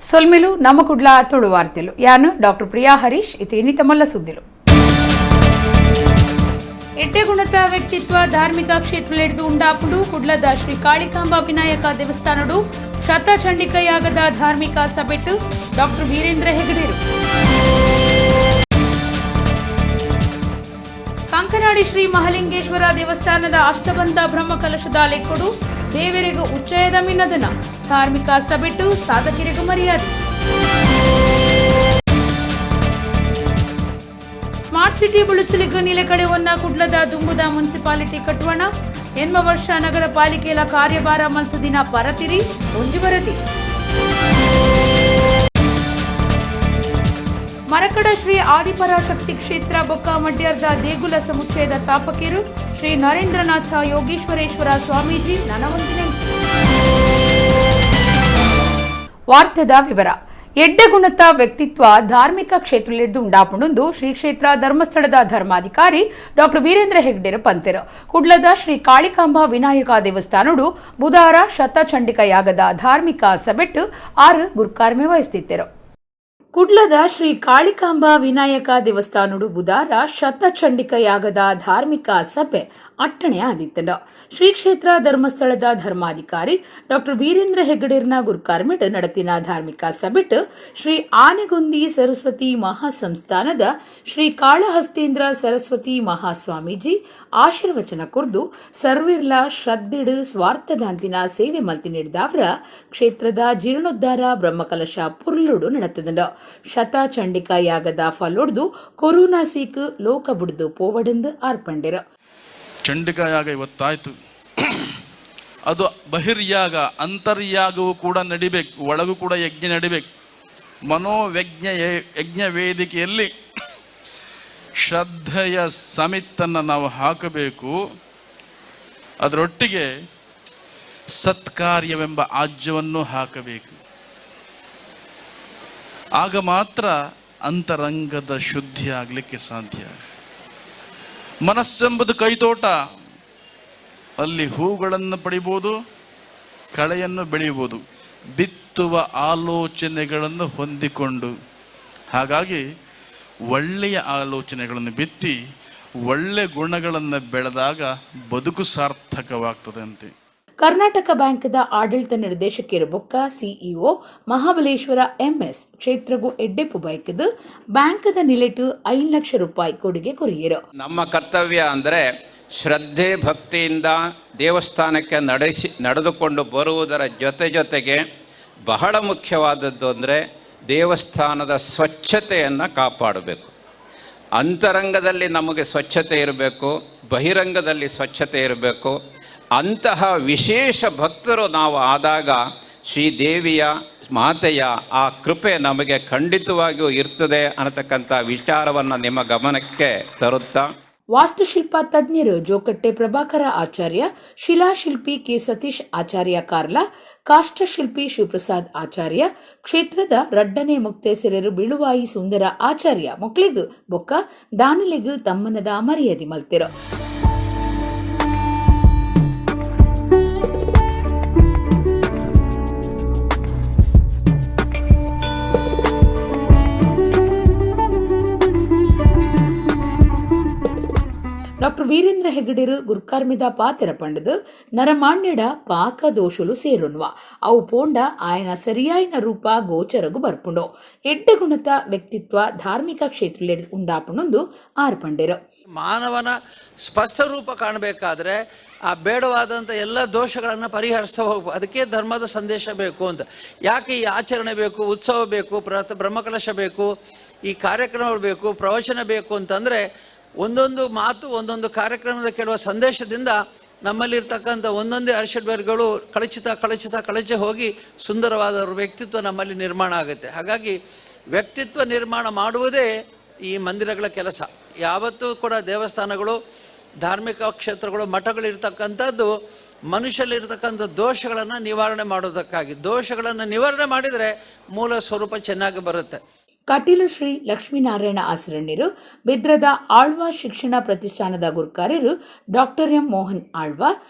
ಸೊಲ್ಮೆಲು ನಮ್ಮ ಕುಡ್ಲ ತುಳು ವಾರ್ತೆಲು. ಯಾನು ಡಾಕ್ಟರ್ ಪ್ರಿಯಾ ಹರೀಶ್. ಇತಿ ಇನಿತ ಮಲ್ಲ ಸುದ್ದಿಲು. ಎಡ್ಡೆ ಗುಣತ ವ್ಯಕ್ತಿತ್ವ ಧಾರ್ಮಿಕ ಕ್ಷೇತ್ರಲೆಡ್ದು ಉಂಡಾಪುಂಡು. ಕುಡ್ಲದ ಶ್ರೀ ಕಾಳಿಕಾಂಬ ವಿನಾಯಕ ದೇವಸ್ಥಾನಡು ಶತಚಂಡಿಕ ಯಾಗದ ಧಾರ್ಮಿಕ ಸಭೆಟ್ ಡಾಕ್ಟರ್ ವೀರೇಂದ್ರ ಹೆಗಡೆರು. ಕಂಕನಾಡಿ ಶ್ರೀ ಮಹಲಿಂಗೇಶ್ವರ ದೇವಸ್ಥಾನದ ಅಷ್ಟಬಂಧ ಬ್ರಹ್ಮಕಲಶದ ಲೆಕ್ಕಡು ದೇವರಿಗೂ ಉಚ್ಚಯದ ಮಿನ್ನದನ. ಧಾರ್ಮಿಕ ಸಭೆಟ್ಟು ಸಾಧಕರಿಗೂ ಮರ್ಯಾದೆ. ಸ್ಮಾರ್ಟ್ ಸಿಟಿ ಬುಳುಚಲಿಗೂ ನಿಲೆಕಳೆವನ್ನ ಕುಡ್ಲದ ದುಂಬುದ ಮುನ್ಸಿಪಾಲಿಟಿ ಕಟ್ವಣ. ಎನ್ಮ ವರ್ಷ ನಗರ ಪಾಲಿಕೆಯ ಕಾರ್ಯಭಾರ ಮಲ್ತುದಿನ ಪರತಿರಿ ಒಂಜಿ ವರದಿ. ಮರಕಡ ಶ್ರೀ ಆದಿಪರಾಶಕ್ತಿ ಕ್ಷೇತ್ರ ಬೊಕ್ಕ ಮಡ್ಯರ್ದ ದೇಗುಲ ಸಮುಚ್ಚಯದ ತಾಪಕೇರು ಶ್ರೀ ನರೇಂದ್ರನಾಥ ಯೋಗೀಶ್ವರೇಶ್ವರ ಸ್ವಾಮೀಜಿ ನನವಂಜನೆ. ವಾರ್ತೆದ ವಿವರ. ಎಡ್ಡೆ ಗುಣತ ವ್ಯಕ್ತಿತ್ವ ಧಾರ್ಮಿಕ ಕ್ಷೇತ್ರಲೆಡ್ದು ಉಂಡಾಪುಂಡು ಶ್ರೀ ಕ್ಷೇತ್ರ ಧರ್ಮಸ್ಥಳದ ಧರ್ಮಾಧಿಕಾರಿ ಡಾಕ್ಟರ್ ವೀರೇಂದ್ರ ಹೆಗ್ಡೆರು ಪಂತೆರು. ಕುಡ್ಲದ ಶ್ರೀ ಕಾಳಿಕಾಂಬ ವಿನಾಯಕ ದೇವಸ್ಥಾನಡು ಬುಧಾರ ಶತಚಂಡಿಕ ಯಾಗದ ಧಾರ್ಮಿಕ ಸಭೆಟ್ಟು 6 ಗುರುಕಾರ್ಮೆ ವಹಿಸುತ್ತಿದ್ದರು. ಕುಡ್ಲದ ಶ್ರೀ ಕಾಳಿಕಾಂಬ ವಿನಾಯಕ ದೇವಸ್ಥಾನಡು ಬುಧಾರ ಶತಚಂಡಿಕ ಯಾಗದ ಧಾರ್ಮಿಕ ಸಭೆ ಅಟ್ಟಣೆ ಆದಿತ್ತಂಡ. ಶ್ರೀ ಕ್ಷೇತ್ರ ಧರ್ಮಸ್ಥಳದ ಧರ್ಮಾಧಿಕಾರಿ ಡಾಕ್ಟರ್ ವೀರೇಂದ್ರ ಹೆಗ್ಗಡೇರ್ನ ಗುರುಕಾರ್ಮಿಡ್ ನಡತಿನ ಧಾರ್ಮಿಕ ಸಭೆಟ್ ಶ್ರೀ ಆನೆಗೊಂದಿ ಸರಸ್ವತಿ ಮಹಾಸಂಸ್ಥಾನದ ಶ್ರೀ ಕಾಳಹಸ್ತೇಂದ್ರ ಸರಸ್ವತಿ ಮಹಾಸ್ವಾಮೀಜಿ ಆಶೀರ್ವಚನ ಕೊರ್ದು, ಸರ್ವಿರ್ಲ ಶ್ರದ್ಧೆಡು ಸ್ವಾರ್ಥದಾಂತಿನ ಸೇವೆ ಮಲ್ತಿ ನೀಡಿದವರ ಕ್ಷೇತ್ರದ ಜೀರ್ಣೋದ್ಧಾರ ಬ್ರಹ್ಮಕಲಶ ಪುರ್ಲುಡು ನಡತದಂಡ. ಶತಚಂಡಿಕಾ ಯಾಗದ ಫಲೊಡ್ದು ಕೊರೋನಾ ಸೀಕ್ ಲೋಕ ಬುಡ್ದು ಪೋವಡೆಂದು ಆರ್ಪಂಡಿರು. ಚಂಡಿಕಾ ಯಾಗ ಇವತ್ತಾಯ್ತು. ಅದು ಬಹಿರ್ಯಾಗ, ಅಂತರ್ಯಾಗವೂ ಕೂಡ ನಡಿಬೇಕು, ಒಳಗೂ ಕೂಡ ಯಜ್ಞ ನಡಿಬೇಕು. ಮನೋವ್ಯಜ್ಞ ಯಜ್ಞ ವೇದಿಕೆಯಲ್ಲಿ ಶ್ರದ್ಧೆಯ ಸಮಿತ್ತನ್ನು ನಾವು ಹಾಕಬೇಕು. ಅದರೊಟ್ಟಿಗೆ ಸತ್ಕಾರ್ಯವೆಂಬ ಆಜ್ಯವನ್ನು ಹಾಕಬೇಕು. ಆಗ ಮಾತ್ರ ಅಂತರಂಗದ ಶುದ್ಧಿ ಆಗಲಿಕ್ಕೆ ಸಾಧ್ಯ. ಮನಸ್ಸೆಂಬುದು ಕೈತೋಟ. ಅಲ್ಲಿ ಹೂಗಳನ್ನು ಪಡಿಬೋದು, ಕಳೆಯನ್ನು ಬೆಳೆಯಬಹುದು, ಬಿತ್ತುವ ಆಲೋಚನೆಗಳನ್ನು ಹೊಂದಿಕೊಂಡು. ಹಾಗಾಗಿ ಒಳ್ಳೆಯ ಆಲೋಚನೆಗಳನ್ನು ಬಿತ್ತಿ ಒಳ್ಳೆ ಗುಣಗಳನ್ನು ಬೆಳೆದಾಗ ಬದುಕು ಸಾರ್ಥಕವಾಗ್ತದೆ ಅಂತೆ. ಕರ್ನಾಟಕ ಬ್ಯಾಂಕ್ದ ಆಡಳಿತ ನಿರ್ದೇಶಕಿಯರು ಬೊಕ್ಕ ಸಿಇಒ ಮಹಾಬಲೇಶ್ವರ ಎಂಎಸ್ ಕ್ಷೇತ್ರಗೂ ಎಡ್ಡೆಪು ಬೈಕದು ಬ್ಯಾಂಕ್ದ ನಿಲೆಟು 5 ಲಕ್ಷ ರೂಪಾಯಿ ಕೊಡುಗೆ ಕೊರಿಯರು. ನಮ್ಮ ಕರ್ತವ್ಯ ಅಂದರೆ ಶ್ರದ್ಧೆ ಭಕ್ತಿಯಿಂದ ದೇವಸ್ಥಾನಕ್ಕೆ ನಡೆದುಕೊಂಡು ಬರುವುದರ ಜೊತೆ ಜೊತೆಗೆ ಬಹಳ ಮುಖ್ಯವಾದದ್ದು ಅಂದರೆ ದೇವಸ್ಥಾನದ ಸ್ವಚ್ಛತೆಯನ್ನು ಕಾಪಾಡಬೇಕು. ಅಂತರಂಗದಲ್ಲಿ ನಮಗೆ ಸ್ವಚ್ಛತೆ ಇರಬೇಕು, ಬಹಿರಂಗದಲ್ಲಿ ಸ್ವಚ್ಛತೆ ಇರಬೇಕು. ಅಂತಹ ವಿಶೇಷ ಭಕ್ತರು ನಾವು ಆದಾಗ ಶ್ರೀದೇವಿಯ ಮಾತೆಯ ಆ ಕೃಪೆ ನಮಗೆ ಖಂಡಿತವಾಗಿಯೂ ಇರ್ತದೆ ಅನ್ನತಕ್ಕಂಥ ವಿಚಾರವನ್ನು ನಿಮ್ಮ ಗಮನಕ್ಕೆ ತರುತ್ತಾ, ವಾಸ್ತುಶಿಲ್ಪ ತಜ್ಞರು ಜೋಕಟ್ಟೆ ಪ್ರಭಾಕರ ಆಚಾರ್ಯ, ಶಿಲಾಶಿಲ್ಪಿ ಕೆ ಸತೀಶ್ ಆಚಾರ್ಯ ಕಾರ್ಲ, ಕಾಷ್ಟಶಿಲ್ಪಿ ಶಿವಪ್ರಸಾದ್ ಆಚಾರ್ಯ, ಕ್ಷೇತ್ರದ ರಡ್ಡನೆ ಮುಕ್ತೇಸರರು ಬಿಳುವಾಯಿ ಸುಂದರ ಆಚಾರ್ಯ ಮೊಕ್ಲಿಗು ಬೊಕ್ಕ ದಾನಿಲೆಗು ತಮ್ಮನದ ಮರ್ಯಾದೆ ಮಲ್ತಿರು. ಡಾಕ್ಟರ್ ವೀರೇಂದ್ರ ಹೆಗಡೆರು ಗುರ್ಕಾರ್ಮಿದ ಪಾತೆರ ಪಂಡದು, ನರಮಾಣ್ಯಡ ಪಾಕ ದೋಷಲು ಸೇರುನ್ವ ಅವು ಪೋಂಡ ಆಯನ ಸರಿಯಾಯಿನ ರೂಪ ಗೋಚರಗು ಬರ್ಪುಂಡು. ಎಡ್ಡೆ ಗುಣತ ವ್ಯಕ್ತಿತ್ವ ಧಾರ್ಮಿಕ ಕ್ಷೇತ್ರ ಉಂಡಾಪುಣೊಂದು ಆರ್ ಪಂಡೆರು. ಮಾನವನ ಸ್ಪಷ್ಟ ರೂಪ ಕಾಣಬೇಕಾದ್ರೆ ಆ ಬೇಡವಾದಂಥ ಎಲ್ಲ ದೋಷಗಳನ್ನು ಪರಿಹರಿಸ್ತಾ ಹೋಗ್ಬೇಕು. ಅದಕ್ಕೆ ಧರ್ಮದ ಸಂದೇಶ ಬೇಕು ಅಂತ. ಯಾಕೆ ಈ ಆಚರಣೆ ಬೇಕು, ಉತ್ಸವ ಬೇಕು, ಬ್ರಹ್ಮಕಲಶ ಬೇಕು, ಈ ಕಾರ್ಯಕ್ರಮಗಳು ಬೇಕು, ಪ್ರವಚನ ಬೇಕು ಅಂತಂದರೆ ಒಂದೊಂದು ಮಾತು ಒಂದೊಂದು ಕಾರ್ಯಕ್ರಮದ ಕೇಳುವ ಸಂದೇಶದಿಂದ ನಮ್ಮಲ್ಲಿರ್ತಕ್ಕಂಥ ಒಂದೊಂದೇ ಅರಿಷಡ್ವರ್ಗಗಳು ಕಳಚಿತ ಕಳಚಿತ ಕಳಚಿ ಹೋಗಿ ಸುಂದರವಾದ ವ್ಯಕ್ತಿತ್ವ ನಮ್ಮಲ್ಲಿ ನಿರ್ಮಾಣ ಆಗುತ್ತೆ. ಹಾಗಾಗಿ ವ್ಯಕ್ತಿತ್ವ ನಿರ್ಮಾಣ ಮಾಡುವುದೇ ಈ ಮಂದಿರಗಳ ಕೆಲಸ. ಯಾವತ್ತೂ ಕೂಡ ದೇವಸ್ಥಾನಗಳು, ಧಾರ್ಮಿಕ ಕ್ಷೇತ್ರಗಳು, ಮಠಗಳಿರ್ತಕ್ಕಂಥದ್ದು ಮನುಷ್ಯಲ್ಲಿರ್ತಕ್ಕಂಥ ದೋಷಗಳನ್ನು ನಿವಾರಣೆ ಮಾಡೋದಕ್ಕಾಗಿ. ದೋಷಗಳನ್ನು ನಿವಾರಣೆ ಮಾಡಿದರೆ ಮೂಲ ಸ್ವರೂಪ ಚೆನ್ನಾಗಿ ಬರುತ್ತೆ. Kateel Shri Lakshminarayana ಆಸರಣ್ಯರು, ಬಿದ್ರದ ಆಳ್ವ ಶಿಕ್ಷಣ ಪ್ರತಿಷ್ಠಾನದ ಗುರುಕಾರ್ಯರು ಡಾಕ್ಟರ್ ಎಂ ಮೋಹನ್ ಆಳ್ವ,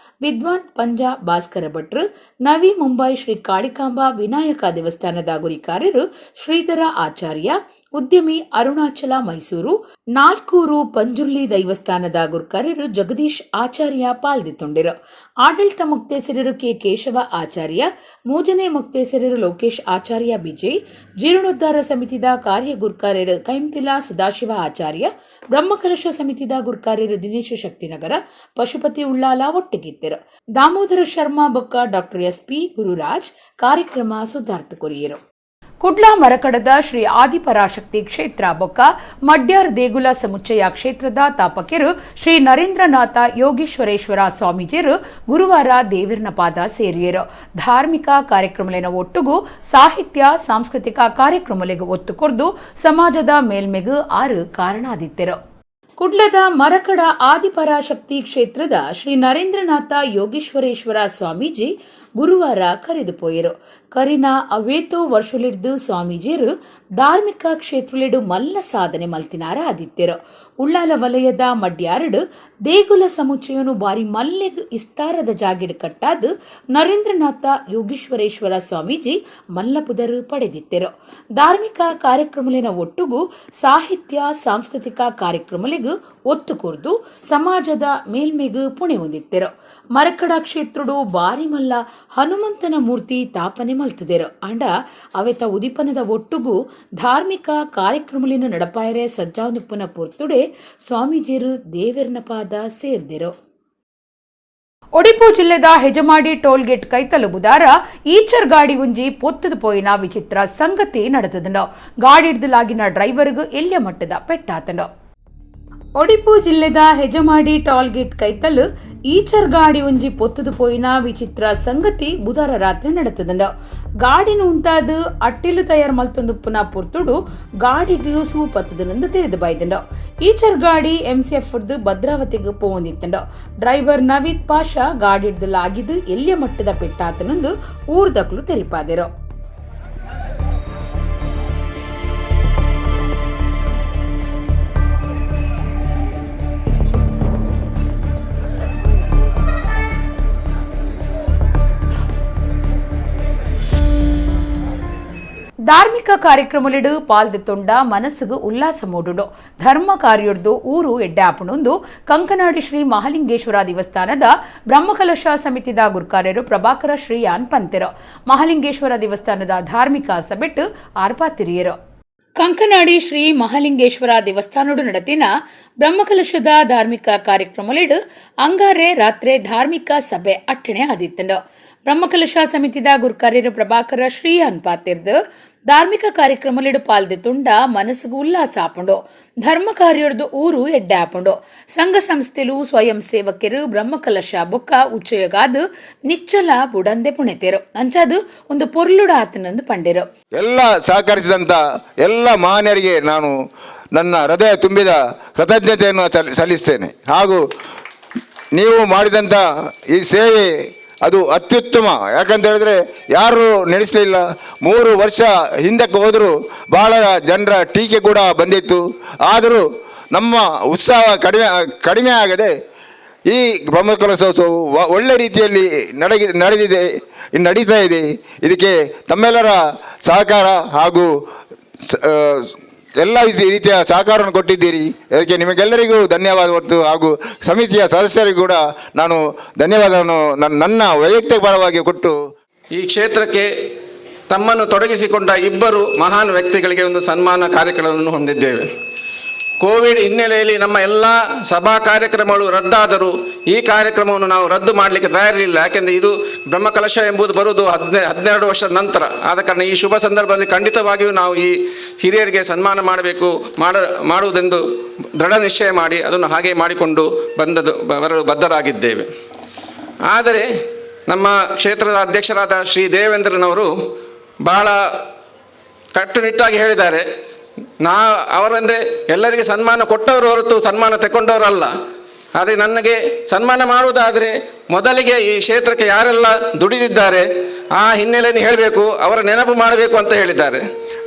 ವಿದ್ವಾನ್ ಪಂಜಾ ಭಾಸ್ಕರ ಭಟ್ರು, ನವಿ ಮುಂಬೈ ಶ್ರೀ ಕಾಳಿಕಾಂಬಾ ವಿನಾಯಕ ದೇವಸ್ಥಾನದ ಗುರಿಕಾರ್ಯರು ಶ್ರೀಧರ ಆಚಾರ್ಯ, ಉದ್ಯಮಿ ಅರುಣಾಚಲ ಮೈಸೂರು, ನಾಲ್ಕೂರು ಪಂಜುರ್ಲಿ ದೈವಸ್ಥಾನದ ಗುರುಕಾರ್ಯರು ಜಗದೀಶ್ ಆಚಾರ್ಯ ಪಾಲ್ದಿತ್ತೊಂಡಿರು. ಆಡಳಿತ ಮುಕ್ತೇಸರರು ಕೆ ಕೇಶವ ಆಚಾರ್ಯ, ಮೂಜನೆ ಮುಕ್ತೇಸರರು ಲೋಕೇಶ್ ಆಚಾರ್ಯ ಬಿಜಯ್, ಜೀರ್ಣೋದ್ಧಾರ ಸಮಿತಿದ ಕಾರ್ಯ ಗುರುಕಾರ್ಯರು ಕೈಂತಿಲ ಸದಾಶಿವ ಆಚಾರ್ಯ, ಬ್ರಹ್ಮಕಲಶ ಸಮಿತಿದ ಗುರುಕಾರ್ಯರು ದಿನೇಶ ಶಕ್ತಿನಗರ, ಪಶುಪತಿ ಉಳ್ಳಾಲ ಒಟ್ಟಿಗಿದ್ದರು. ದಾಮೋದರ ಶರ್ಮಾ ಬೊಕ್ಕ doctor S P Gururaj ಕಾರ್ಯಕ್ರಮ ಸುಧಾರ್ಥ ಕೊರಿಯರು. ಕುಡ್ಲ ಮರಕಡದ ಶ್ರೀ ಆದಿಪರಾಶಕ್ತಿ ಕ್ಷೇತ್ರ ಬೊಕ್ಕ ಮಡ್ಯಾರ್ ದೇಗುಲ ಸಮುಚ್ಚಯ ಕ್ಷೇತ್ರದ ತಾಪಕಿರು ಶ್ರೀ ನರೇಂದ್ರನಾಥ ಯೋಗೀಶ್ವರೇಶ್ವರ ಸ್ವಾಮೀಜಿಯರು ಗುರುವಾರ ದೇವಿರ್ನ ಪಾದ ಸೇರಿಯರು. ಧಾರ್ಮಿಕ ಕಾರ್ಯಕ್ರಮಲಿನ ಒಟ್ಟುಗೂ ಸಾಹಿತ್ಯ ಸಾಂಸ್ಕೃತಿಕ ಕಾರ್ಯಕ್ರಮಲಿಗೂ ಒತ್ತು ಕೊರ್ದು ಸಮಾಜದ ಮೇಲ್ಮೆಗು ಆರು ಕಾರಣಾದಿತ್ತರು. ಕುಡ್ಲದ ಮರಕಡ ಆದಿಪರಾಶಕ್ತಿ ಕ್ಷೇತ್ರದ ಶ್ರೀ ನರೇಂದ್ರನಾಥ ಯೋಗೀಶ್ವರೇಶ್ವರ ಸ್ವಾಮೀಜಿ ಗುರುವಾರ ಕರೆದು ಪೋಯರು. ಕರಿನ ಅವೇತೋ ವರ್ಷಲಿಡ್ದು ಸ್ವಾಮೀಜಿಯರು ಧಾರ್ಮಿಕ ಕ್ಷೇತ್ರಲಿಡು ಮಲ್ಲ ಸಾಧನೆ ಮಲ್ತಿನಾರ ಆದಿತ್ಯರು. ಉಳ್ಳಾಲ ವಲಯದ ಮಡ್ಯಾರಡು ದೇಗುಲ ಸಮುಚ್ಚಯನು ಬಾರಿ ಮಲ್ಲೆಗ್ ಇಸ್ತಾರದ ಜಾಗಿಡ್ ಕಟ್ಟಾದು ನರೇಂದ್ರನಾಥ ಯೋಗೀಶ್ವರೇಶ್ವರ ಸ್ವಾಮೀಜಿ ಮಲ್ಲಪುದರು ಪಡೆದಿತ್ತರು. ಧಾರ್ಮಿಕ ಕಾರ್ಯಕ್ರಮಲಿನ ಒಟ್ಟುಗೂ ಸಾಹಿತ್ಯ ಸಾಂಸ್ಕೃತಿಕ ಕಾರ್ಯಕ್ರಮಲಿಗೂ ಒತ್ತು ಕೊರ್ದು ಸಮಾಜದ ಮೇಲ್ಮೆಗು ಪುಣೆ ಹೊಂದಿತ್ತರು. ಮರಕಡ ಕ್ಷೇತ್ರಡು ಬಾರಿ ಮಲ್ಲ ಹನುಮಂತನ ಮೂರ್ತಿ ತಾಪನೆ ಮಲ್ತದೆರು. ಅಂಡ ಅವೆತ ಉದಿಪನದ ಒಟ್ಟುಗೂ ಧಾರ್ಮಿಕ ಕಾರ್ಯಕ್ರಮಲಿನ ನಡಪಾಯರೆ ಸಜ್ಜಾನುಪ್ಪನ ಪೊರ್ತುಡೆ ಸ್ವಾಮೀಜಿಯರು ದೇವೆರ್ನ ಪಾದ ಸೇರ್ದೆರು. ಒಡಿಪು ಜಿಲ್ಲೆದ ಹೆಜಮಾಡಿ ಟೋಲ್ ಗೇಟ್ ಕೈತಲು ಬುದಾರ ಈಚರ್ ಗಾಡಿ ಉಂಜಿ ಪೊತ್ತದು ಪೋಯಿನ ವಿಚಿತ್ರ ಸಂಗತಿ ನಡೆತದನು. ಗಾಡಿ ಹಿಡ್ದಲಾಗಿನ ಡ್ರೈವರ್ಗೂ ಎಲ್ಯ ಮಟ್ಟದ ಪೆಟ್ಟಾತನು. ಒಡಿಪು ಜಿಲ್ಲೆದ ಹೆಜಮಾಡಿ ಟೋಲ್ ಗೇಟ್ ಕೈತಲು ಈಚರ್ ಗಾಡಿ ಒಂಜಿ ಪೊತ್ತದು ಪೋಯಿನ ವಿಚಿತ್ರ ಸಂಗತಿ ಬುಧಾರ ರಾತ್ರಿ ನಡೆತದಂಡ. ಗಾಡಿನ ಉಂಟಾದ ಅಟ್ಟಿಲು ತಯಾರು ಮಲ್ತೊಂದುಪ್ಪುನ ಪೊರ್ತುಡು ಗಾಡಿಗೆ ಸೂಪತ್ತದನೆಂದು ತೆರೆದು ಬಾಯ್ದಂಡ. ಈಚರ್ ಗಾಡಿ ಎಂಸಿಎಫ್ ಭದ್ರಾವತಿಗೆ ಪೋವಂದಿತ್ತಂಡ. ಡ್ರೈವರ್ ನವೀದ್ ಪಾಷಾ ಗಾಡಿ ಹಿಡ್ದಲಾಗಿದ್ದು ಎಲ್ಲಿಯ ಮಟ್ಟದ ಪೆಟ್ಟಾತನಂದು ಊರ್ದಕ್ಲು ತೆರಿಪಾದಿರು. ಧಾರ್ಮಿಕ ಕಾರ್ಯಕ್ರಮಲಿಡು ಪಾಲ್ದಿತ್ತೊಂಡ ಮನಸ್ಸುಗು ಉಲ್ಲಾಸ ಮೂಡುಂಡು. ಧರ್ಮ ಕಾರ್ಯೊಡ್ದು ಊರು ಎಡ್ಡಾಪುಣೊಂದು ಕಂಕನಾಡಿ ಶ್ರೀ ಮಹಾಲಿಂಗೇಶ್ವರ ದೇವಸ್ಥಾನದ ಬ್ರಹ್ಮಕಲಶ ಸಮಿತಿದ ಗುರುಕಾರ್ಯರು ಪ್ರಭಾಕರ ಶ್ರೀಯಾನ್ ಪಂತೆರು. ಮಹಾಲಿಂಗೇಶ್ವರ ದೇವಸ್ಥಾನದ ಧಾರ್ಮಿಕ ಸಭೆಟ್ಟು ಆರ್ಪಾತಿರಿಯರು. ಕಂಕನಾಡಿ ಶ್ರೀ ಮಹಾಲಿಂಗೇಶ್ವರ ದೇವಸ್ಥಾನಡು ನಡತಿನ ಬ್ರಹ್ಮಕಲಶದ ಧಾರ್ಮಿಕ ಕಾರ್ಯಕ್ರಮಲಿಡು ಅಂಗಾರೆ ರಾತ್ರಿ ಧಾರ್ಮಿಕ ಸಭೆ ಅಟ್ಟಣೆ ಆದಿತ್ತಂಡು. ಬ್ರಹ್ಮಕಲಶ ಸಮಿತಿದ ಗುರುಕಾರ್ಯರು ಪ್ರಭಾಕರ ಶ್ರೀಯಾನ್ ಪಾತಿರ್ದು ಧಾರ್ಮಿಕ ಕಾರ್ಯಕ್ರಮಲಿಡು ಪಾಲ್ದಿತ್ತುಂಡ ಮನಸ್ಸುಗು ಉಲ್ಲಾಸ ಆಪುಂಡು. ಧರ್ಮ ಕಾರ್ಯೊಡ್ದು ಊರು ಎಡ್ಡೆ ಆಪುಂಡು. ಸಂಘ ಸಂಸ್ಥೆಲು ಸ್ವಯಂ ಸೇವಕರು ಬ್ರಹ್ಮಕಲಶ ಬೊಕ್ಕ ಉಚ್ಚಯಗಾದು ನಿಚ್ಚಲ ಬುಡಂದೆ ಪುಣೆತೇರು. ಅಂಚಾದು ಒಂದು ಪೊರ್ಲುಡ ಆತನಂದು ಪಂಡಿರು. ಎಲ್ಲ ಸಹಕರಿಸಿದಂಥ ಎಲ್ಲ ಮಹನೀಯರಿಗೆ ನಾನು ನನ್ನ ಹೃದಯ ತುಂಬಿದ ಕೃತಜ್ಞತೆಯನ್ನು ಸಲ್ಲಿಸ್ತೇನೆ. ಹಾಗೂ ನೀವು ಮಾಡಿದಂಥ ಈ ಸೇವೆ ಅದು ಅತ್ಯುತ್ತಮ. ಯಾಕಂತ ಹೇಳಿದ್ರೆ ಯಾರೂ ನಡೆಸಲಿಲ್ಲ. 3 ವರ್ಷ ಹಿಂದಕ್ಕೆ ಹೋದರೂ ಭಾಳ ಜನರ ಟೀಕೆ ಕೂಡ ಬಂದಿತ್ತು. ಆದರೂ ನಮ್ಮ ಉತ್ಸಾಹ ಕಡಿಮೆ ಕಡಿಮೆ ಆಗದೆ ಈ ಬ್ರಹ್ಮಕಲಶೋತ್ಸವವು ಒಳ್ಳೆ ರೀತಿಯಲ್ಲಿ ನಡೆದಿದೆ, ನಡೀತಾ ಇದೆ. ಇದಕ್ಕೆ ತಮ್ಮೆಲ್ಲರ ಸಹಕಾರ ಹಾಗೂ ಎಲ್ಲ ರೀತಿಯ ಸಹಕಾರವನ್ನು ಕೊಟ್ಟಿದ್ದೀರಿ. ಅದಕ್ಕೆ ನಿಮಗೆಲ್ಲರಿಗೂ ಧನ್ಯವಾದ ಕೊಟ್ಟು ಹಾಗೂ ಸಮಿತಿಯ ಸದಸ್ಯರಿಗೂ ಕೂಡ ನಾನು ಧನ್ಯವಾದವನ್ನು ನನ್ನ ವೈಯಕ್ತಿಕ ಪರವಾಗಿ ಕೊಟ್ಟು, ಈ ಕ್ಷೇತ್ರಕ್ಕೆ ತಮ್ಮನ್ನು ತೊಡಗಿಸಿಕೊಂಡ 2 ಮಹಾನ್ ವ್ಯಕ್ತಿಗಳಿಗೆ ಒಂದು ಸನ್ಮಾನ ಕಾರ್ಯಕ್ರಮವನ್ನು ಹೊಂದಿದ್ದೇವೆ. ಕೋವಿಡ್ ಹಿನ್ನೆಲೆಯಲ್ಲಿ ನಮ್ಮ ಎಲ್ಲ ಸಭಾ ಕಾರ್ಯಕ್ರಮಗಳು ರದ್ದಾದರೂ ಈ ಕಾರ್ಯಕ್ರಮವನ್ನು ನಾವು ರದ್ದು ಮಾಡಲಿಕ್ಕೆ ತಯಾರಿರಲಿಲ್ಲ. ಯಾಕೆಂದರೆ ಇದು ಬ್ರಹ್ಮಕಲಶ ಎಂಬುದು ಬರುವುದು 12 ವರ್ಷದ ನಂತರ. ಆದ ಕಾರಣ ಈ ಶುಭ ಸಂದರ್ಭದಲ್ಲಿ ಖಂಡಿತವಾಗಿಯೂ ನಾವು ಈ ಹಿರಿಯರಿಗೆ ಸನ್ಮಾನ ಮಾಡಬೇಕು ಮಾಡುವುದೆಂದು ದೃಢ ನಿಶ್ಚಯ ಮಾಡಿ ಅದನ್ನು ಹಾಗೆ ಮಾಡಿಕೊಂಡು ಬರಲು ಬದ್ಧರಾಗಿದ್ದೇವೆ. ಆದರೆ ನಮ್ಮ ಕ್ಷೇತ್ರದ ಅಧ್ಯಕ್ಷರಾದ ಶ್ರೀ ದೇವೇಂದ್ರನವರು ಬಹಳ ಕಟ್ಟುನಿಟ್ಟಾಗಿ ಹೇಳಿದ್ದಾರೆ. ಅವರಂದರೆ ಎಲ್ಲರಿಗೆ ಸನ್ಮಾನ ಕೊಟ್ಟವರು ಹೊರತು ಸನ್ಮಾನ ತಗೊಂಡವರಲ್ಲ. ಆದರೆ ನನಗೆ ಸನ್ಮಾನ ಮಾಡುವುದಾದರೆ ಮೊದಲಿಗೆ ಈ ಕ್ಷೇತ್ರಕ್ಕೆ ಯಾರೆಲ್ಲ ದುಡಿದಿದ್ದಾರೆ ಆ ಹಿನ್ನೆಲೆಯನ್ನು ಹೇಳಬೇಕು, ಅವರ ನೆನಪು ಮಾಡಬೇಕು ಅಂತ ಹೇಳಿದ್ದಾರೆ.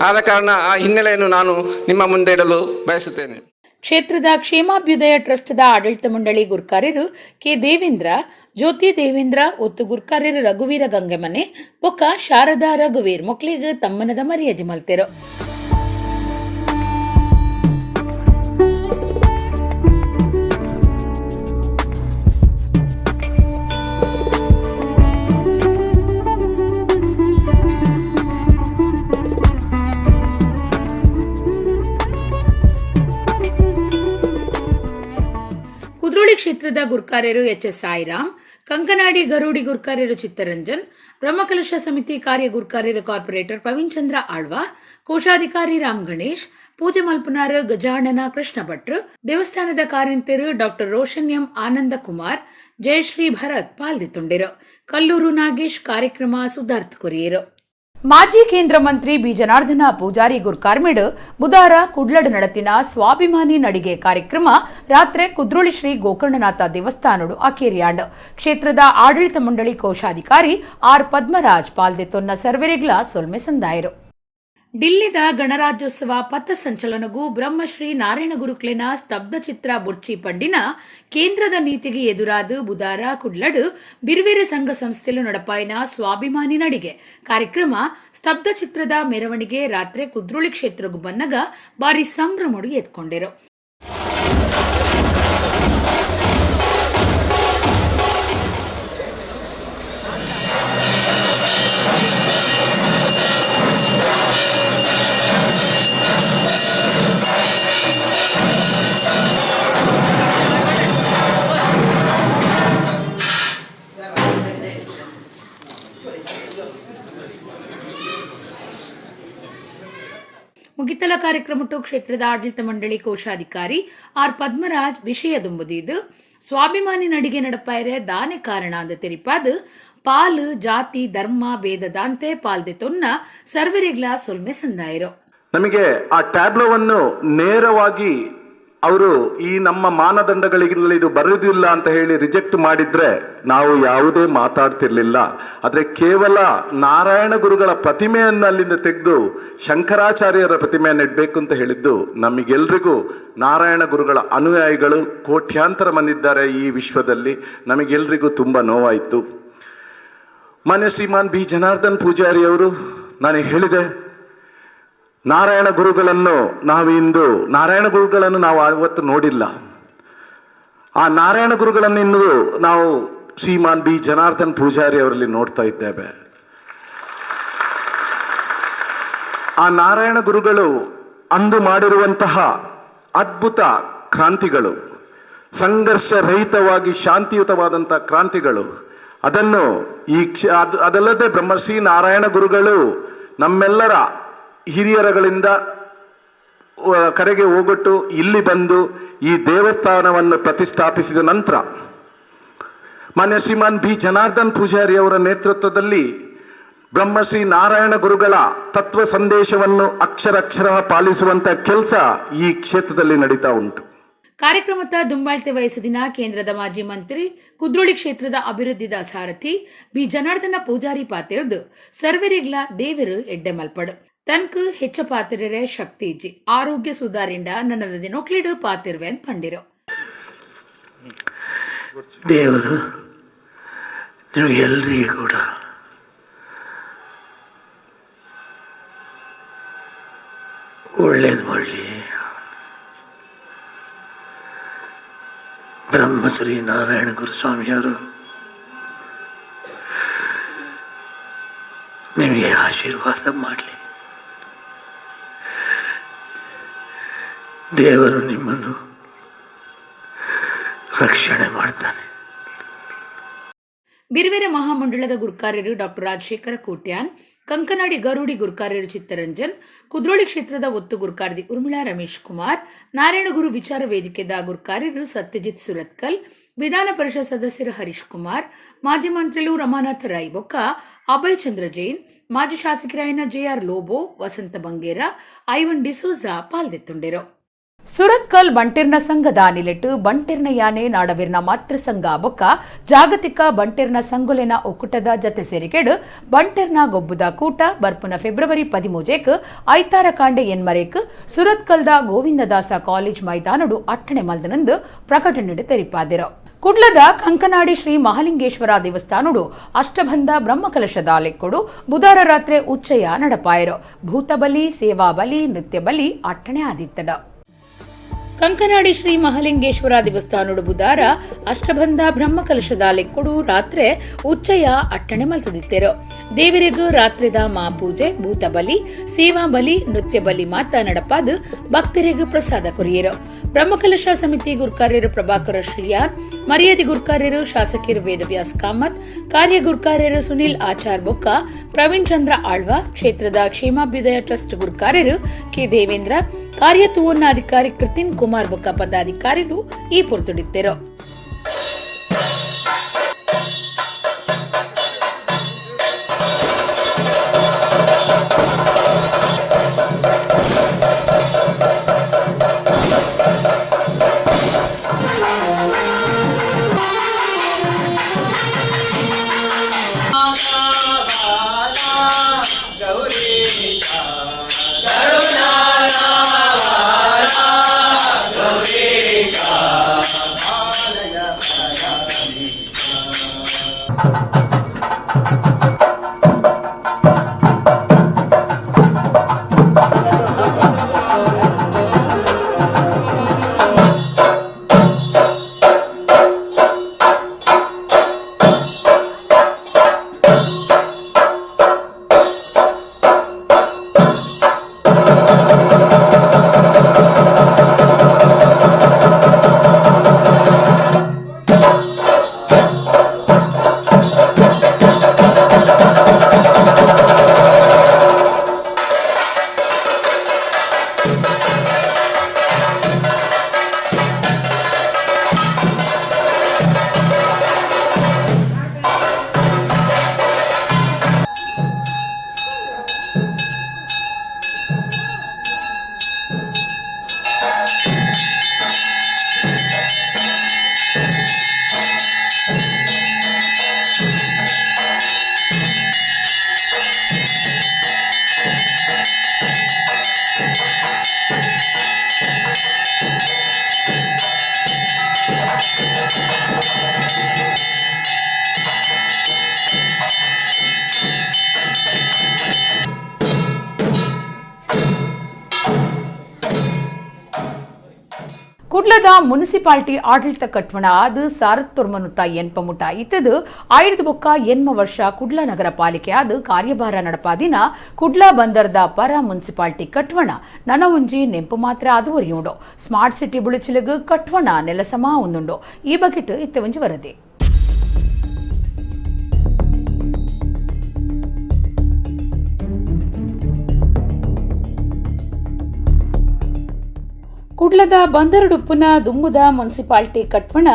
ಆದ ಕಾರಣ ಆ ಹಿನ್ನೆಲೆಯನ್ನು ನಾನು ನಿಮ್ಮ ಮುಂದೆ ಇಡಲು ಬಯಸುತ್ತೇನೆ. ಕ್ಷೇತ್ರದ ಕ್ಷೇಮಾಭ್ಯುದಯ ಟ್ರಸ್ಟ್ದ ಆಡಳಿತ ಮಂಡಳಿ ಗುರ್ಕಾರ್ಯರು ಕೆ ದೇವೇಂದ್ರ, ಜ್ಯೋತಿ ದೇವೇಂದ್ರ, ಒತ್ತು ಗುರ್ಕಾರ್ಯರು ರಘುವೀರ ಗಂಗೆಮನೆ ಬೊಕ್ಕ ಶಾರದಾ ರಘುವೀರ್ ಮೊಕ್ಲಿಗ್ ತಮ್ಮನದ ಮರ್ಯಾದೆ ಮಲ್ತೆರು. ಕುದ್ರೋಳಿ ಕ್ಷೇತ್ರದ ಗುರ್ಕಾರ್ಯರು ಎಚ್ ಎಸ್ ಸಾಯಿರಾಮ್, ಕಂಕನಾಡಿ ಗರೂಡಿ ಗುರ್ಕಾರ್ಯರು ಚಿತ್ತರಂಜನ್, ಬ್ರಹ್ಮಕಲಶ ಸಮಿತಿ ಕಾರ್ಯ ಗುರ್ಕಾರ್ಯರು ಕಾರ್ಪೊರೇಟರ್ ಪ್ರವೀಣ್ ಚಂದ್ರ ಆಳ್ವ, ಕೋಶಾಧಿಕಾರಿ ರಾಮ್ ಗಣೇಶ್, ಪೂಜೆ ಮಲ್ಪನಾರ್ ಗಜಾಣನ ಕೃಷ್ಣ ಭಟ್ರು, ದೇವಸ್ಥಾನದ ಕಾರ್ಯಂತೆರು ಡಾಕ್ಟರ್ ರೋಷನ್ ಎಂ ಆನಂದ ಕುಮಾರ್, ಜಯಶ್ರೀ ಭರತ್ ಪಾಲ್ದಿತ್ತುಂಡಿರು. ಕಲ್ಲೂರು ನಾಗೇಶ್ ಕಾರ್ಯಕ್ರಮ ಸುಧಾರ್ಥ ಕೊರಿಯರು. ಮಾಜಿ ಕೇಂದ್ರ ಮಂತ್ರಿ ಬಿ ಜನಾರ್ದನ ಪೂಜಾರಿ ಗುರ್ಕಾರ್ಮಿಡ್ ಬುಧಾರ ಕುಡ್ಲಡ್ ನಡತಿನ ಸ್ವಾಭಿಮಾನಿ ನಡಿಗೆ ಕಾರ್ಯಕ್ರಮ ರಾತ್ರಿ ಕುದ್ರೋಳಿ ಶ್ರೀ ಗೋಕರ್ಣನಾಥ ದೇವಸ್ಥಾನಡು ಅಕೇರಿಯಾಂಡ್. ಕ್ಷೇತ್ರದ ಆಡಳಿತ ಮಂಡಳಿ ಕೋಶಾಧಿಕಾರಿ ಆರ್ ಪದ್ಮರಾಜ್ ಪಾಲ್ದೆತೊನ್ನ ಸರ್ವೆರಿಗ್ಲ ಸೊಲ್ಮೆ ಸಂದಾಯರು. ಡಿಲ್ಲಿದ ಗಣರಾಜ್ಯೋತ್ಸವ ಪಥ ಸಂಚಲನಗೂ ಬ್ರಹ್ಮಶ್ರೀ ನಾರಾಯಣ ಗುರುಕ್ಲೆನ ಸ್ತಬ್ಧ ಚಿತ್ರ ಬುರ್ಚಿ ಪಂಡಿನ ಕೇಂದ್ರದ ನೀತಿಗೆ ಎದುರಾದ ಬುಧಾರ ಕುಡ್ಲಡು ಬಿರ್ವೇರೆ ಸಂಘ ಸಂಸ್ಥೆಲು ನಡಪಾಯಿನ ಸ್ವಾಭಿಮಾನಿ ನಡಿಗೆ ಕಾರ್ಯಕ್ರಮ ಸ್ತಬ್ಧ ಚಿತ್ರದ ಮೆರವಣಿಗೆ ರಾತ್ರಿ ಕುದ್ರೋಳಿ ಕ್ಷೇತ್ರಗೂ ಬನ್ನಗ ಬಾರಿ ಸಂಭ್ರಮಡು ಎತ್ಕೊಂಡಿರು. ಮುಗಿತಲ ಕಾರ್ಯಕ್ರಮಟ್ಟು ಕ್ಷೇತ್ರದ ಆಡಳಿತ ಮಂಡಳಿ ಕೋಶಾಧಿಕಾರಿ ಆರ್ ಪದ್ಮರಾಜ್ ವಿಷಯ ದುಂಬುದೀದು ಸ್ವಾಭಿಮಾನಿ ನಡಿಗೆ ನಡಪಾಯರೆ ದಾನೆ ಕಾರಣ ಅಂದ ತೆರಿಪಾದು ಪಾಲು ಜಾತಿ ಧರ್ಮ ಭೇದದಾಂತೆ ಪಾಲ್ದೆ ತೊನ್ನ ಸರ್ವರಿಗ್ಲ ಸೊಲ್ಮೆ ಸಂದಾಯರು. ನಮಗೆ ಆ ಟ್ಯಾಬ್ಲೋವನ್ನು ನೇರವಾಗಿ ಅವರು ಈ ನಮ್ಮ ಮಾನದಂಡಗಳಿಗೆ ಇದು ಬರುವುದಿಲ್ಲ ಅಂತ ಹೇಳಿ ರಿಜೆಕ್ಟ್ ಮಾಡಿದ್ರೆ ನಾವು ಯಾವುದೇ ಮಾತಾಡ್ತಿರ್ಲಿಲ್ಲ. ಆದರೆ ಕೇವಲ ನಾರಾಯಣ ಗುರುಗಳ ಪ್ರತಿಮೆಯನ್ನು ಅಲ್ಲಿಂದ ತೆಗೆದು ಶಂಕರಾಚಾರ್ಯರ ಪ್ರತಿಮೆಯನ್ನು ಇಡಬೇಕು ಅಂತ ಹೇಳಿದ್ದು ನಮಗೆಲ್ರಿಗೂ, ನಾರಾಯಣ ಗುರುಗಳ ಅನುಯಾಯಿಗಳು ಕೋಟ್ಯಾಂತರ ಮಂದಿದ್ದಾರೆ ಈ ವಿಶ್ವದಲ್ಲಿ, ನಮಗೆಲ್ರಿಗೂ ತುಂಬ ನೋವಾಯಿತು. ಮಾನ್ಯ ಶ್ರೀಮಾನ್ ಬಿ ಜನಾರ್ದನ್ ಪೂಜಾರಿ ಅವರು, ನಾನು ಹೇಳಿದೆ, ನಾರಾಯಣ ಗುರುಗಳನ್ನು ನಾವು ಇಂದು, ನಾರಾಯಣ ಗುರುಗಳನ್ನು ನಾವು ಅವತ್ತು ನೋಡಿಲ್ಲ. ಆ ನಾರಾಯಣ ಗುರುಗಳನ್ನು ಇಂದು ನಾವು ಶ್ರೀಮಾನ್ ಬಿ ಜನಾರ್ದನ್ ಪೂಜಾರಿ ಅವರಲ್ಲಿ ನೋಡ್ತಾ ಇದ್ದೇವೆ. ಆ ನಾರಾಯಣ ಗುರುಗಳು ಅಂದು ಮಾಡಿರುವಂತಹ ಅದ್ಭುತ ಕ್ರಾಂತಿಗಳು, ಸಂಘರ್ಷ ರಹಿತವಾಗಿ ಶಾಂತಿಯುತವಾದಂಥ ಕ್ರಾಂತಿಗಳು, ಅದನ್ನು ಈ ಅದಲ್ಲದೆ ಬ್ರಹ್ಮಶ್ರೀ ನಾರಾಯಣ ಗುರುಗಳು ನಮ್ಮೆಲ್ಲರ ಹಿರಿಯರಗಳಿಂದ ಕರೆಗೆ ಹೋಗೊಟ್ಟು ಇಲ್ಲಿ ಬಂದು ಈ ದೇವಸ್ಥಾನವನ್ನು ಪ್ರತಿಷ್ಠಾಪಿಸಿದ ನಂತರ ಮಾನ್ಯ ಶ್ರೀಮಾನ್ ಬಿ ಜನಾರ್ದನ್ ಪೂಜಾರಿ ಅವರ ನೇತೃತ್ವದಲ್ಲಿ ಬ್ರಹ್ಮಶ್ರೀ ನಾರಾಯಣ ಗುರುಗಳ ತತ್ವ ಸಂದೇಶವನ್ನು ಅಕ್ಷರಕ್ಷರ ಪಾಲಿಸುವಂಥ ಕೆಲಸ ಈ ಕ್ಷೇತ್ರದಲ್ಲಿ ನಡೀತಾ ಉಂಟು. ಕಾರ್ಯಕ್ರಮದ ದುಂಬಾಳ್ತೆ ವಹಿಸಿದಿನ ಕೇಂದ್ರದ ಮಾಜಿ ಮಂತ್ರಿ ಕುದ್ರೋಳಿ ಕ್ಷೇತ್ರದ ಅಭಿವೃದ್ಧಿದ ಸಾರಥಿ ಬಿ ಜನಾರ್ದನ ಪೂಜಾರಿ ಪಾತಿರ್ದು ಸರ್ವರಿಗ್ಲ ದೇವರು ಎಡ್ಡೆ ಮಲ್ಪಡು ತನ್ಕು ಹೆಚ್ಚ ಪಾತಿರರೆ ಶಕ್ತಿ ಇಜ್ಜಿ ಆರೋಗ್ಯ ಸುಧಾರಿಂಡ ನನ್ನದ ದಿನೊಕ್ಲಿಡು ಪಾತಿರ್ವೆನ್ ಪಂಡಿರು. ದೇವರು ನಿಮಗೆಲ್ಲರಿಗೂ ಕೂಡ ಒಳ್ಳೇದು ಮಾಡಲಿ. ಬ್ರಹ್ಮಶ್ರೀ ನಾರಾಯಣ ಗುರುಸ್ವಾಮಿಯವರು ನಿಮಗೆ ಆಶೀರ್ವಾದ ಮಾಡಲಿ. ದೇವರು ನಿಮ್ಮನ್ನು ರಕ್ಷಣೆ ಮಾಡ್ತಾನೆ. ಬಿರ್ವೆರೆ ಮಹಾಮಂಡಳದ ಗುರುಕಾರ್ಯರು ಡಾಕ್ಟರ್ ರಾಜಶೇಖರ ಕೋಟ್ಯಾನ್, ಕಂಕನಾಡಿ ಗರುಡಿ ಗುರುಕಾರ್ಯರು ಚಿತ್ತರಂಜನ್, ಕುದ್ರೋಳಿ ಕ್ಷೇತ್ರದ ಒತ್ತು ಗುರುಕಾರ್ದಿ ಉರ್ಮಿಳಾ ರಮೇಶ್ ಕುಮಾರ್, ನಾರಾಯಣಗುರು ವಿಚಾರ ವೇದಿಕೆದ ಗುರುಕಾರ್ಯರು ಸತ್ಯಜಿತ್ ಸುರತ್ಕಲ್, ವಿಧಾನ ಪರಿಷತ್ ಸದಸ್ಯರು ಹರೀಶ್ ಕುಮಾರ್, ಮಾಜಿ ಮಂತ್ರಿಗಳು ರಮಾನಾಥ ರೈ ಬೊಕ್ಕ, ಅಭಯ್ ಚಂದ್ರ ಜೈನ್, ಮಾಜಿ ಶಾಸಕರಾಯನ ಜೆಆರ್ ಲೋಬೋ, ವಸಂತ ಬಂಗೇರ, ಐವನ್ ಡಿಸೋಜಾ ಪಾಲ್ದೆತ್ತುಂಡಿರು. Surathkal ಬಂಟಿರ್ನ ಸಂಘದ ನಿಲೆಟ್ಟು ಬಂಟಿರ್ನ ಯಾನೆ ನಾಡವೀರ್ನ ಮಾತೃ ಸಂಘ ಬೊಕ್ಕ ಜಾಗತಿಕ ಬಂಟಿರ್ನ ಸಂಗುಲೆನ ಒಕ್ಕೂಟದ ಜತೆ ಸೇರಿಕೆಡು ಬಂಟಿರ್ನ ಗೊಬ್ಬುದ ಕೂಟ ಬರ್ಪುನ ಫೆಬ್ರವರಿ 13 ಐತಾರ ಕಾಂಡೆ ಎನ್ಮರೇಕ್ ಸುರತ್ಕಲ್ದ ಗೋವಿಂದದಾಸ ಕಾಲೇಜ್ ಮೈದಾನಡು ಅಟ್ಟಣೆ ಮಲ್ದನಂದು ಪ್ರಕಟಣೆ ತೆರಿಪಾದಿರು. ಕುಡ್ಲದ ಕಂಕನಾಡಿ ಶ್ರೀ ಮಹಾಲಿಂಗೇಶ್ವರ ದೇವಸ್ಥಾನಡು ಅಷ್ಟಬಂಧ ಬ್ರಹ್ಮಕಲಶದ ಲೆಕ್ಕೊಡು ಬುಧಾರ ರಾತ್ರಿ ಉಚ್ಚಯ ನಡಪಾಯರು. ಭೂತಬಲಿ, ಸೇವಾ ಬಲಿ, ನೃತ್ಯ ಬಲಿ ಅಟ್ಟಣೆ ಆದಿತ್ತಡ. ಕಂಕನಾಡಿ ಶ್ರೀ ಮಹಾಲಿಂಗೇಶ್ವರ ದೇವಸ್ಥಾನಡು ಬುಧಾರ ಅಷ್ಟಬಂಧ ಬ್ರಹ್ಮಕಲಶದ ಲೆಕ್ಕೊಡು ರಾತ್ರಿ ಉಚ್ಚಯ ಅಟ್ಟಣೆ ಮಲ್ತದಿತ್ತೆರು. ದೇವರಿಗೂ ರಾತ್ರಿದ ಮಾಪೂಜೆ, ಭೂತ ಬಲಿ, ಸೇವಾ ಬಲಿ, ನೃತ್ಯ ಬಲಿ ಮಾತ ನಡಪಾದು ಭಕ್ತರಿಗೂ ಪ್ರಸಾದ ಕೊರಿಯರು. ಬ್ರಹ್ಮಕಲಶ ಸಮಿತಿ ಗುರ್ಕಾರ್ಯರು ಪ್ರಭಾಕರ ಶ್ರೀಯಾನ್, ಮರ್ಯಾದೆ ಗುರ್ಕಾರ್ಯರು ಶಾಸಕರು ವೇದವ್ಯಾಸ್ ಕಾಮತ್, ಕಾರ್ಯ ಗುರ್ಕಾರ್ಯರು ಸುನಿಲ್ ಆಚಾರ್ ಬೊಕ್ಕ, ಪ್ರವೀಣ್ ಚಂದ್ರ ಆಳ್ವ, ಕ್ಷೇತ್ರದ ಕ್ಷೇಮಾಭ್ಯುದಯ ಟ್ರಸ್ಟ್ ಗುರ್ಕಾರ್ಯರು ಕೆ ದೇವೇಂದ್ರ, ಕಾರ್ಯತುವನ್ನಾಧಿಕಾರಿ ಕೃತಿನ್ ಕುಮಾರ್ ಬೊಕ್ಕ ಪದಾಧಿಕಾರಿಗಳು ಈ ಪೊರ್ತುಡಿದ್ದರು. ಕುಡ್ಲದ ಮುನ್ಸಿಪಾಲಿಟಿ ಆಡಳಿತ ಕಟ್ವಣ ಅದು 1980 ಮುಟ ಇತ್ತದು 1080 ವರ್ಷ ಕುಡ್ಲ ನಗರ ಪಾಲಿಕೆ ಅದು ಕಾರ್ಯಭಾರ ನಡಪಾದಿನ ಕುಡ್ಲ ಬಂದರ್ದ ಪರ ಮುನ್ಸಿಪಾಲಿಟಿ ಕಟ್ವಣ ನನ ಒಂಜಿ ನೆಂಪು ಮಾತ್ರ ಅದು ಒರಿಯುಂಡು. ಸ್ಮಾರ್ಟ್ ಸಿಟಿ ಬುಳಿಚಿಲಗು ಕಟ್ವಣ ನೆಲಸಮ ಒಂದುಂಡು. ಈ ಬಗೆಟ್ ಇತ್ತೆ ಒಂಜಿ ವರದಿ. ಕುಡ್ಲದ ಬಂದರಡುಪ್ಪುನ ದುಮ್ಮುದ ಮುನ್ಸಿಪಾಲಿಟಿ ಕಟ್ವಣ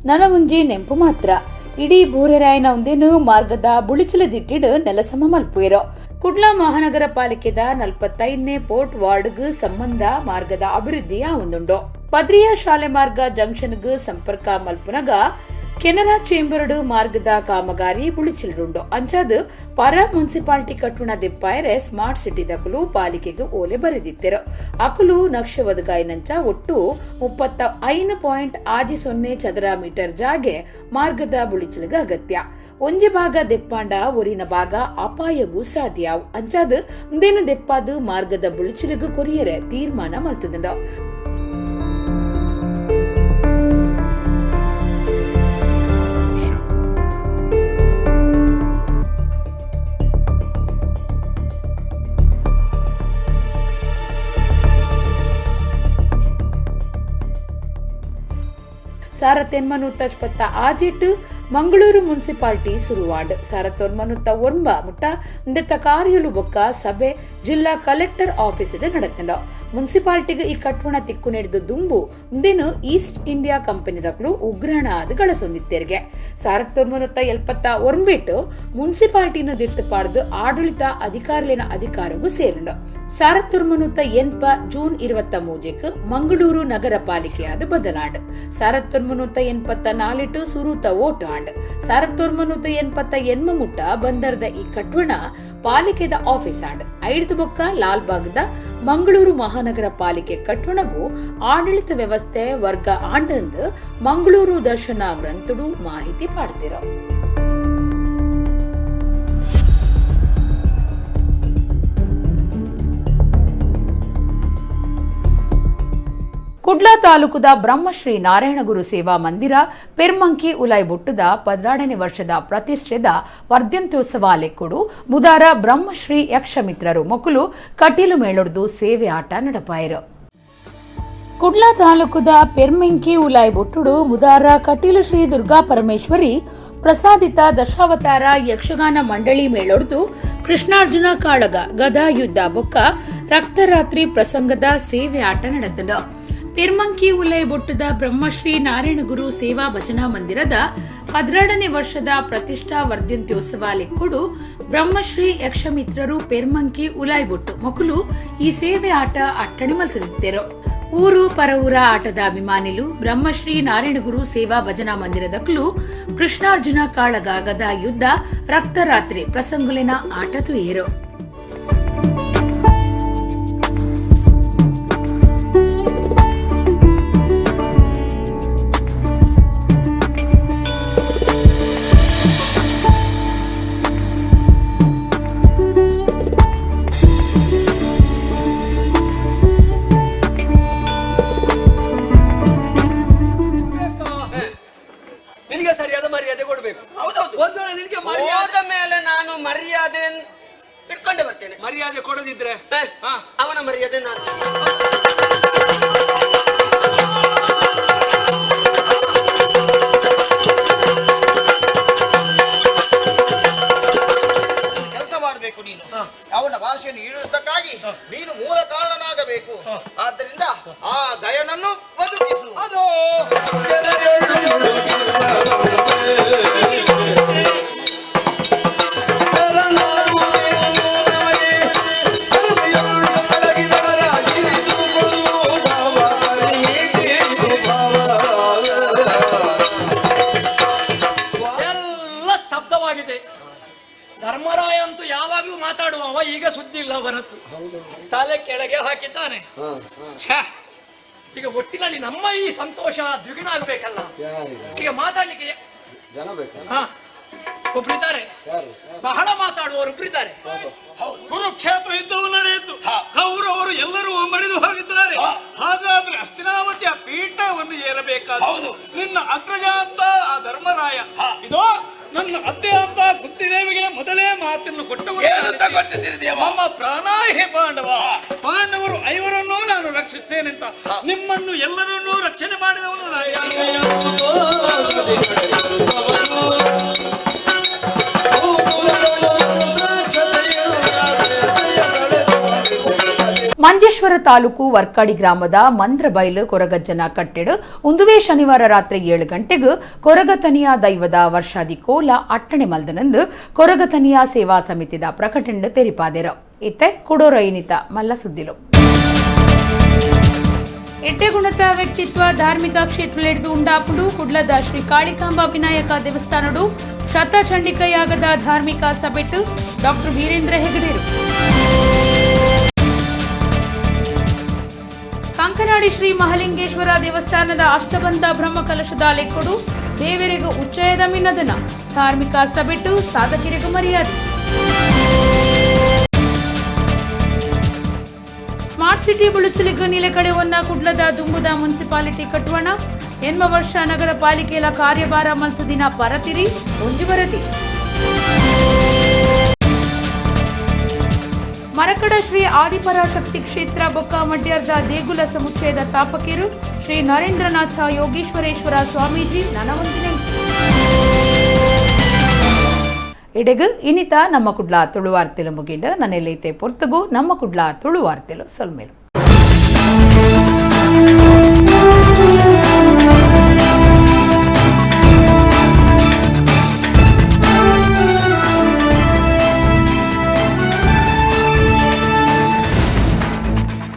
ನನಮುಂಜಿ ನೆಂಪು ಮಾತ್ರ. ಇಡೀ ಬೂರೆರಾಯನ ಒಂದೇನು ಮಾರ್ಗದ ಬುಳಿಚಿಲದಿಟ್ಟಿಡು ನೆಲಸಮ ಮಲ್ಪುಯಿರೋ. ಕುಡ್ಲ ಮಹಾನಗರ ಪಾಲಿಕೆದ 45ನೇ ಪೋರ್ಟ್ ವಾರ್ಡ್ಗ್ ಸಂಬಂಧ ಮಾರ್ಗದ ಅಭಿವೃದ್ಧಿಯ ಒಂದುಂಡು. ಪದ್ರಿಯ ಶಾಲೆ ಮಾರ್ಗ ಜಂಕ್ಷನ್ಗ್ ಸಂಪರ್ಕ ಮಲ್ಪುನಗ ಕೆನರಾ ಚೇಂಬರ್ಡು ಮಾರ್ಗದ ಕಾಮಗಾರಿ ಬುಳಿಚಿಲುಂಡು. ಅಂಚಾದು ಪರ ಮುನ್ಸಿಪಾಲಿಟಿ ಕಟ್ಟುಣ ದಿಪ್ಪಾಯರೆ ಸ್ಮಾರ್ಟ್ ಸಿಟಿ ದಕಲು ಪಾಲಿಕೆಗೆ ಓಲೆ ಬರೆದಿತ್ತಿರು. ಅಕಲು ನಕ್ಷೆ ಒದಗಾಯಿನಂಚ ಒಟ್ಟು 35.60 ಚದರ ಮೀಟರ್ ಜಾಗೆ ಮಾರ್ಗದ ಬುಳಿಚಿಲಗ ಅಗತ್ಯ. ಒಂಜಿ ಭಾಗ ದೆಪ್ಪಾಂಡ ಒರಿನ ಭಾಗ ಅಪಾಯಗೂ ಸಾಧ್ಯ. ಅಂಚಾದು ಮುಂದೇನು ದೆಪ್ಪಾದು ಮಾರ್ಗದ ಬುಳಿಚಿಲಗು ಕೊರಿಯರೆ ತೀರ್ಮಾನ ಮಲ್ತದಂಡು. 1986 ಮಂಗಳೂರು ಮುನ್ಸಿಪಾಲಿಟಿ ಸುರುವಾಡ್ 1999 ಮುಟ್ಟ ಇಂದೆತ್ತ ಕಾರ್ಯಲು ಬೊಕ್ಕ ಸಭೆ ಜಿಲ್ಲಾ ಕಲೆಕ್ಟರ್ ಆಫೀಸ್ ನಡೆತಂಡ. ಮುನ್ಸಿಪಾಲಿಟಿಗೆ ಈ ಕಟ್ವಣ ತಿಕ್ಕು ನಡೆದು ದುಂಬು ಮುಂದೇನು ಈಸ್ಟ್ ಇಂಡಿಯಾ ಕಂಪನಿದಕ್ಲು ಉಗ್ರಣ ಆದ ಗಳಸೊಂದಿತ್ತೆರ್ಗೆ. 1979 ಮುನ್ಸಿಪಾಲಿಟಿನ ದಿತ್ತಪಾಡ್ದು ಆಡಳಿತ ಅಧಿಕಾರಿಲಿನ ಅಧಿಕಾರವೂ ಸೇರಿಂಡು. 1980 ಜೂನ್ 23 ಮಂಗಳೂರು ನಗರ ಪಾಲಿಕೆಯಾದ ಬದಲಾಂಡ್. 1984 ಸುರೂತ ಓಟ್ ಆಂಡ್. 1988 ಮುಟ್ಟ ಬಂದರದ ಈ ಕಟ್ವಣ ಪಾಲಿಕೆದ ಆಫೀಸ್ ಆಂಡ್. ಐದು ಬೊಕ್ಕ ಲಾಲ್ಬಾಗ್ದ ಮಂಗಳೂರು ಮಹಾನಗರ ಪಾಲಿಕೆ ಕಟ್ವಣಗೂ ಆಡಳಿತ ವ್ಯವಸ್ಥೆ ವರ್ಗ ಆಂಡಂದು ಮಂಗಳೂರು ದರ್ಶನ ಗ್ರಂಥಡು ಮಾಹಿತಿ ಪಾಡ್ತಿರೋ. ಕುಡ್ಲ ತಾಲೂಕುದ ಬ್ರಹ್ಮಶ್ರೀ ನಾರಾಯಣಗುರು ಸೇವಾ ಮಂದಿರ ಪೆರ್ಮಂಕಿ ಉಲಾಯ್ಬೊಟ್ಟದ 12ನೇ ವರ್ಷದ ಪ್ರತಿಷ್ಠೆದ ವರ್ಧಂತ್ಯೋತ್ಸವ ಲೆಕ್ಕುಡು ಬುಧಾರ ಬ್ರಹ್ಮಶ್ರೀ ಯಕ್ಷಮಿತ್ರರು ಮೊಕುಲು ಕಟೀಲು ಮೇಳೊಡ್ದು ಸೇವೆ ಆಟ ನಡಪಾಯರು. ಕುಡ್ಲ ತಾಲೂಕುದ ಪೆರ್ಮೆಂಕಿ ಉಲಾಯ್ಬೊಟ್ಟುಡು ಬುಧಾರ ಕಟೀಲು ಶ್ರೀ ದುರ್ಗಾ ಪರಮೇಶ್ವರಿ ಪ್ರಸಾದಿತ ದಶಾವತಾರ ಯಕ್ಷಗಾನ ಮಂಡಳಿ ಮೇಳೊಡ್ದು ಕೃಷ್ಣಾರ್ಜುನ ಕಾಳಗ ಗದಾ ಯುದ್ಧ ಬೊಕ್ಕ ರಕ್ತರಾತ್ರಿ ಪ್ರಸಂಗದ ಸೇವೆ ಆಟ ನಡೆದನು. ಪೆರ್ಮಂಕಿ ಉಲೈಬೊಟ್ಟದ ಬ್ರಹ್ಮಶ್ರೀ ನಾರಾಯಣಗುರು ಸೇವಾ ಭಜನಾ ಮಂದಿರದ 12ನೇ ವರ್ಷದ ಪ್ರತಿಷ್ಠಾ ವರ್ಧಂತ್ಯೋತ್ಸವ ಲೆಕ್ಕುಡು ಬ್ರಹ್ಮಶ್ರೀ ಯಕ್ಷಮಿತ್ರರು ಪೆರ್ಮಂಕಿ ಉಲಾಯ್ಬೊಟ್ಟು ಮೊಕುಲು ಈ ಸೇವೆ ಆಟ ಅಟ್ಟಣಿ ಮಲ್ತಿರುತ್ತೇರು. ಊರು ಪರವೂರ ಆಟದ ಅಭಿಮಾನಿಲು ಬ್ರಹ್ಮಶ್ರೀ ನಾರಾಯಣಗುರು ಸೇವಾ ಭಜನಾ ಮಂದಿರದಕ್ಲು ಕೃಷ್ಣಾರ್ಜುನ ಕಾಳಗ ಗದಾ ಯುದ್ಧ ರಕ್ತರಾತ್ರಿ ಪ್ರಸಂಗುಲಿನ ಆಟ ತುಯೇರು. ಮರ್ಯಾದೆ ಕೊಡದಿದ್ರೆ ಅವನ ಮರ್ಯಾದೆ ನಾನು. ಕೆಲಸ ಮಾಡಬೇಕು ನೀನು, ಅವನ ಭಾಷೆಯನ್ನು ಈಡೇರಿಸಕ್ಕಾಗಿ ನೀನು ಮೂಲ ಕಾರಣನಾಗಬೇಕು. ಆದ್ದರಿಂದ ಆ ಗಯನನ್ನು ಬದುಕಿಸು. ಅದು ಧರ್ಮರಾಯ ಅಂತೂ ಯಾವಾಗ್ಲೂ ಮಾತಾಡುವವ, ಈಗ ಸುದ್ದಿ ಇಲ್ಲ ಅವನದ್ದು, ತಲೆ ಕೆಳಗೆ ಹಾಕಿದ್ದಾನೆ. ಈಗ ಒಟ್ಟಿನಲ್ಲಿ ನಮ್ಮ ಈ ಸಂತೋಷ ದ್ವಿಗುಣ ಆಗ್ಬೇಕಲ್ಲ. ಈಗ ಮಾತಾಡ್ಲಿಕ್ಕೆ ಒಬ್ರಿದ್ದಾರೆ, ಬಹಳ ಮಾತಾಡುವವರು ಒಬ್ರಿದ್ದಾರೆ. ಕುರುಕ್ಷೇತ್ರ ಯುದ್ಧವು ನಡೆಯಿತು, ಕೌರವರು ಎಲ್ಲರೂ ಮಡಿದು ಹೋಗಿದ್ದಾರೆ. ಹಾಗಾದ್ರೆ ಅಸ್ತಿನಾವತಿಯ ಪೀಠವನ್ನು ಏರಬೇಕಾದ ನಿನ್ನ ಅಗ್ರಜ ಅಂತ ಆ ಧರ್ಮರಾಯ, ಇದೋ ನನ್ನ ಅತ್ತೆ ಅಂತ ಕುಂತಿದೇವಿಗೆ ಮೊದಲೇ ಮಾತನ್ನು ಕೊಟ್ಟವರು. ನಮ್ಮ ಪ್ರಾಣಾಹಿ ಪಾಂಡವ, ಪಾಂಡವರು ಐವರನ್ನೂ ನಾನು ರಕ್ಷಿಸ್ತೇನೆ ಅಂತ ನಿಮ್ಮನ್ನು ಎಲ್ಲರನ್ನೂ ರಕ್ಷಣೆ ಮಾಡಿದವನು. ಮಂಜೇಶ್ವರ ತಾಲೂಕು ವರ್ಕಾಡಿ ಗ್ರಾಮದ ಮಂದ್ರಬೈಲು ಕೊರಗಜ್ಜನ ಕಟ್ಟೆಡು ಉಂದುವೇ ಶನಿವಾರ ರಾತ್ರಿ 7 ಗಂಟೆಗೆ ಕೊರಗತನಿಯ ದೈವದ ವರ್ಷಾದಿ ಕೋಲ ಅಟ್ಟಣೆ ಮಲ್ದನಂದು ಕೊರಗತನಿಯ ಸೇವಾ ಸಮಿತಿದ ಪ್ರಕಟಣೆ ತೆರಿಪಾದೆರು. ಇತ್ತೆ ಕುಡೋರೈನಿತ ಮಲ್ಲ ಸುದ್ದಿಲು. ಎಡ್ಡೆಗುಣತ ವ್ಯಕ್ತಿತ್ವ ಧಾರ್ಮಿಕ ಕ್ಷೇತ್ರಲೆಡ್ದು ಉಂಡಾಪುಡು ಕುಡ್ಲದ ಶ್ರೀ ಕಾಳಿಕಾಂಬ ವಿನಾಯಕ ದೇವಸ್ಥಾನಡು ಶತಚಂಡಿಕೆಯಾಗದ ಧಾರ್ಮಿಕ ಸಭೆಟ್ಟು ಡಾಕ್ಟರ್ ವೀರೇಂದ್ರ ಹೆಗಡೆರು. ಕಂಕನಾಡಿ ಶ್ರೀ ಮಹಲಿಂಗೇಶ್ವರ ದೇವಸ್ಥಾನದ ಅಷ್ಟಬಂಧ ಬ್ರಹ್ಮಕಲಶದ ಲೆಕ್ಕಡು ದೇವರಿಗೂ ಉಚ್ಚಯದ ಮಿನ್ನದನ ಧಾರ್ಮಿಕ ಸಭೆಟ್ಟು ಸಾಧಕರಿಗೂ ಮರ್ಯಾದೆ. ಸ್ಮಾರ್ಟ್ ಸಿಟಿ ಬುಳುಚಲಿಗೂ ನಿಲೆಕಳೆಯನ್ನ ಕುಡ್ಲದ ದುಂಬುದ ಮುನ್ಸಿಪಾಲಿಟಿ ಕಟ್ಟುವಣ ಎನ್ಮ ವರ್ಷ ನಗರ ಪಾಲಿಕೆಯ ಕಾರ್ಯಭಾರ ಮಲ್ತು ದಿನ ಪರತಿರಿ ಒಂಜು ವರದಿ. ಮರಕಡ ಶ್ರೀ ಆದಿಪರಾಶಕ್ತಿ ಕ್ಷೇತ್ರ ಬೊಕ್ಕ ಮಡ್ಯಾರ್ದ ದೇಗುಲ ಸಮುಚ್ಚಯದ ತಾಪಕೇರು ಶ್ರೀ ನರೇಂದ್ರನಾಥ ಯೋಗೇಶ್ವರೇಶ್ವರ ಸ್ವಾಮೀಜಿ ನನವಂದಿನೆ. ಇಡೆಗು ಇನಿತ ನಮ್ಮ ಕುಡ್ಲ ತುಳುವಾರ್ತೆಲು ಮುಗಿಂಡು ನನ್ನೆಲ್ಲೈತೆ ಪೊರ್ತುಗು ನಮ್ಮ ಕುಡ್ಲ ತುಳುವಾರ್ತೆಲು ಸೊಲ್ಮೇಲು. ಆ.